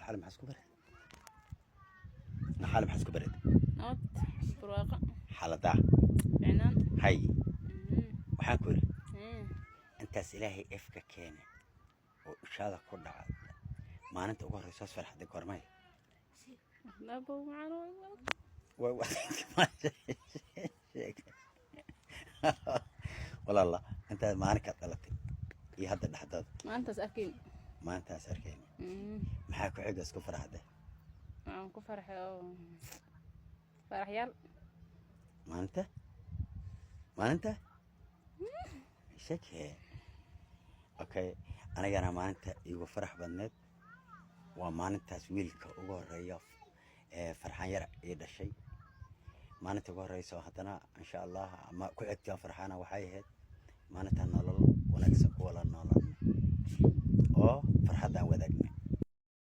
Xaali maxaa isku bareed? Xaali maxaa isku bareed? Nabad, barwaaqo. Xaaladaa? Ficnaan. Hay. Waxaan ku yidhi, intaas Ilaahay efka keenay oo ishaada ku dhacda, maalinta ugu horreysa hoos farxaday goormay? Abo macaan. Walaala, intaad maalinkaad dhalatay iyo hadda dhexdooda? Maalintaas arkayn. Maalintaas arkayna. Maxaa ku xiga isku farxaday? Waxaan ku farxay oo faraxyaal. Maalinta shake. Okay, anigana maalinta iigu farax badneed waa maalintaas wiilka ugu horeeya ee Farxaan yar ii dhashay. Maalinta ugu horeysa oo haddana insha Allah ama ku xigtay aan farxaana waxay ahayd maalinta nolol wanaagsan ku wada noolaan oo farxad aan wadaagnay.